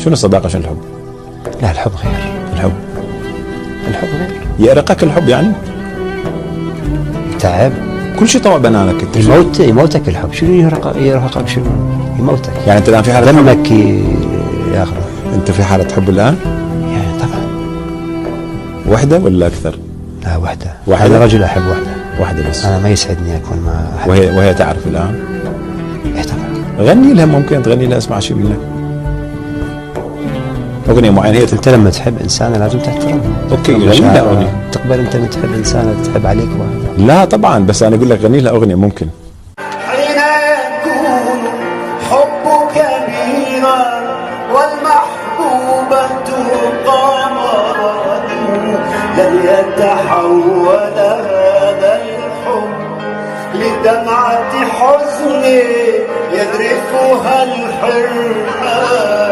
شنو الصداقة شنو الحب؟ لا الحب غير. الحب غير. يأرقك الحب يعني؟ تعب. كل شيء طوع بنانك انت. يموتك الحب. شنو يرهقك شنو؟ يموتك. يعني انت الان في حالة دمك ياخذه. انت في حالة حب الان؟ يعني طبعا. وحدة ولا اكثر؟ لا وحدة. واحدة؟ أنا رجل أحب وحدة. واحدة بس. أنا ما يسعدني أكون مع أحد. وهي تعرف الان؟ إيه طبعا. غني لها، ممكن تغني لها، اسمع شيء منك أغنية معينة. هي أنت لما تحب إنسانة لازم تحترمها. أوكي غني لها أغنية. تقبل أنت لما تحب إنسانة تحب عليك واحد. لا طبعا، بس أنا أقول لك غني لها أغنية ممكن. حين يكون حبك أميرا والمحبوبة قمرا لن يتحول هذا الحب لدمعة حزن يذرفها الحرمان.